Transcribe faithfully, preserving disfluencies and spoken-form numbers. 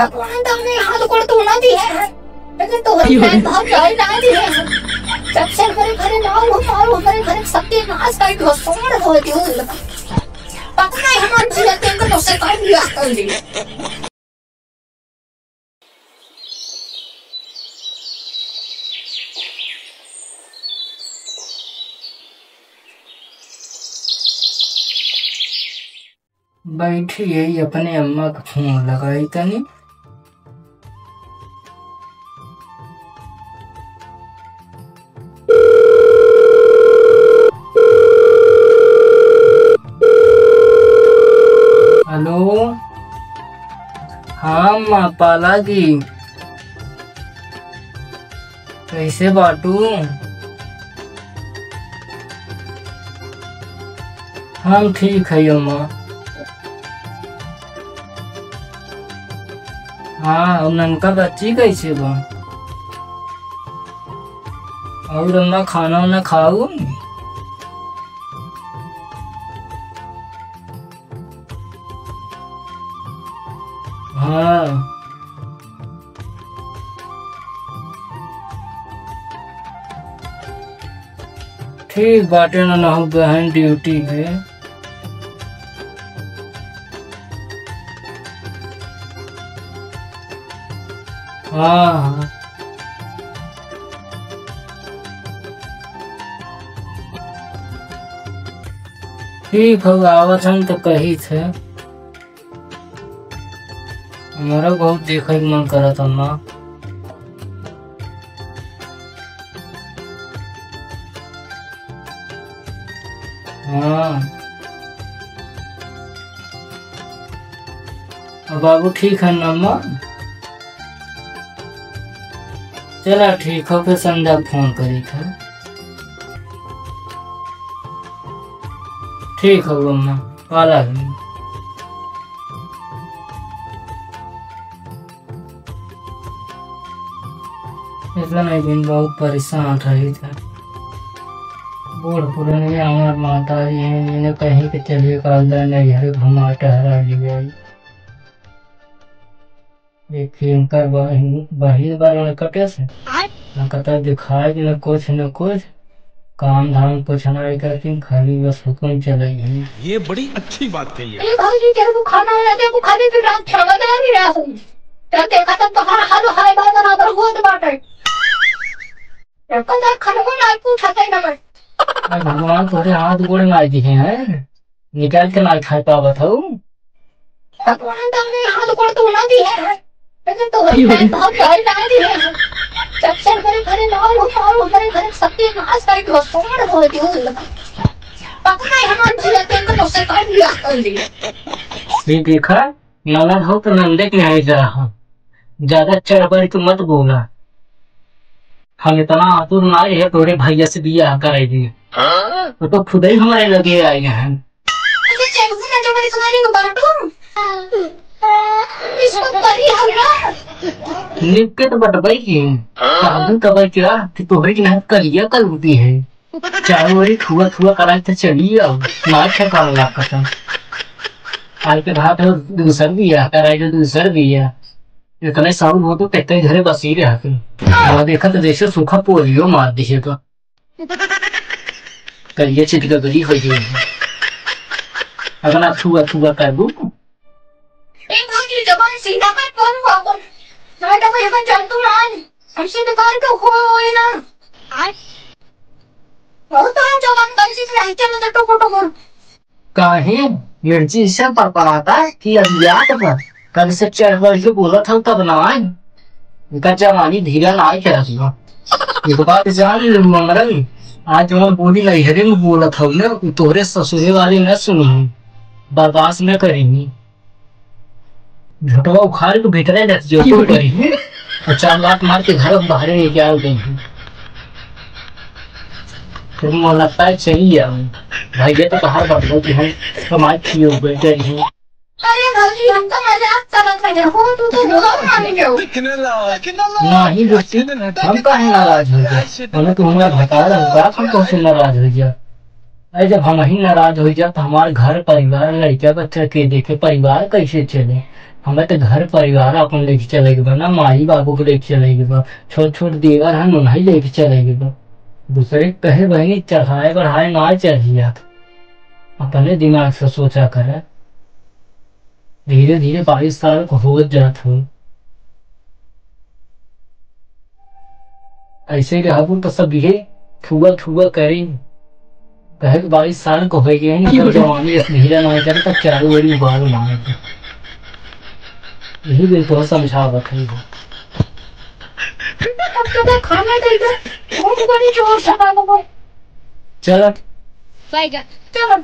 भगवान तो हमरे हाथ गोड़ धोना दिहे हैं, लेकिन तोहरे बहन भौजाई ना दिहे हैं। जब से हमरे घरे ना हो, मारो हमरे घरे सत्यानाश कर दियो, सोर हो दियो। पता नहीं हमार जिया के अंदर तो से काम लिया कर लिए। बैठी है, अपने अम्मा का फोन लगाई तनी। हेलो, हाँ अम्मा, पाला जी, कैसे बाटू? हम ठीक है अम्मा। हाँ, और ननका बच्ची कैसे बा? और अम्मा खाना वाना खाऊ? हाँ। ठीक बाटे, ननहु गहन ड्यूटी पे। हाँ, हाँ। ठीक हौ, आवत हन त कही थे। हमरा बहुत देखे के मन करत अम्मा। हाँ। अब बाबू ठीक है ना अम्मा? चला ठीक हो, फिर संध्या फोन करी था। ठीक हो अम्मा, पाला है। इतना नहीं दिन बहुत परेशान रही था। बूढ़ पुराने हमार माता जी हैं, इन्हें कहीं के चलिए काल नैहर घुमा टहरा लिया। एक इनकर बहिन, बहिन बा लड़कटे से। आय। न कतौ दिखाई, न कुछ, न कुछ। काम धाम कुछ ना करती, खाली बस हुक्म चलाई है। ये बड़ी अच्छी बात कही है। ए भौजी, तेरे को खाना वाला दे, वो खाली फिर रात छह बजे आ रही है। तब देखा तब तो हर हाल हाय बाबा ना बरगोद बाटे। एकर तो खाना को ना पूछा था ना मैं। अरे भगवान तोरे हाथ गोड़ मार दिए हैं। निकाल के ना खा पावत हऊ। भगवान तो हमरे हाथ गोड़ तो ना दिए हैं, लेकिन तो हमारे बहुत भाई ना दिए हैं। जब से हमारे घरे ना हो, और हमारे घरे सत्यानाश कर दियो, सोर हो दियो। पता नहीं हमारे जिया के अंदर तो से काम लिया कर लिए। ये देखा, ननद हो तो नंदे के यहाँ जा, ज्यादा चढ़ बढ़ के मत बोला। हम इतना आतुर ना है तोरे भैया से बियाह कराई दी। हाँ? वो तो खुद ही हमारे लगे आए हैं। अच्छा, चल, वो ना जो मेरी तुम्हारी को बांटू। इसको करी हम ना। निक के तो बटवाई की। हाँ? काबू तबाई क्या कि तोहरे की नहर करिया कर होती है। चारों ओरी थुआ थुआ कराई तो चली आओ। ना खेपान लाग कसम। आज के भात हो दूसर बिया, कराई तो दूसर बिया। इतने साउंड हो तो कहते घरे बसी रहे थे। और देखा तो जैसे सूखा पोलियो मार दिए तो। करिए चिटका गली हो गई है। अगर आप थुआ थुआ कर दू। एक बार ये जबान सीधा कर कौन बाबू? मैं तो भाई बन जानतू ना। हमसे तो बाहर का हुआ होए ना। आय। बहुत तो हम जवान कर सी रहे चलो तो टोको टोको। काहे? मिर्ची से पड़पड़ाता है कि अभियात पर। कल से चढ़ बढ़ के बोलत हम तब ना आए। इनका जवानी धीरा ना आए के रखियो। एक बात जान ले मंगरल, आज जवन बोली नैहरे में बोलत हऊ ना, उ तोहरे ससुरे वाले न सुनी, बर्दाश्त न करेंगी। झोटवा उखाड़ के भीतरे रख दियो, तो करी। और चार लात मार के घर बाहरे निकाल देंगे। फिर मोला लगता है चली जाऊँ। भैया तो बाहर बदलो कि हम कमाई किए हुए गए हैं। अरे भौजी, हम तो मजाक करत रहे हो, तू तो बुरा मान गयो। नहीं दोस्ती, हम काहे नाराज हो गए? हमें तो हमारा भतार है, बात हम कैसे नाराज हो गया? अरे जब हम ही नाराज हो गया तो हमारे घर परिवार, लड़का बच्चा के देखे परिवार कैसे चले? हमें तो घर परिवार अपन लेके चले के बा ना, माई बाबू के लेके चले के बा, छोट छोट देवर हन उन्हीं लेके चले के बा। दूसरे के कहे बहनी चढ़ाए बढ़ाए ना चढ़िया, अपने दिमाग से सोचा करे। धीरे धीरे बाईस साल को होत जात हो। ऐसे रहबू तो सब इहे थुआ थुआ करी। कहे कि बाईस साल को हो गए हैं, जब जवानी इस धीरे ना करे, तब चारों ओर उबाल मारे। यही दिन तो समझावत है वो। अब तो खाना दे दे, भूख बड़ी जोर से लगा है। चल। बैठ जा। चल।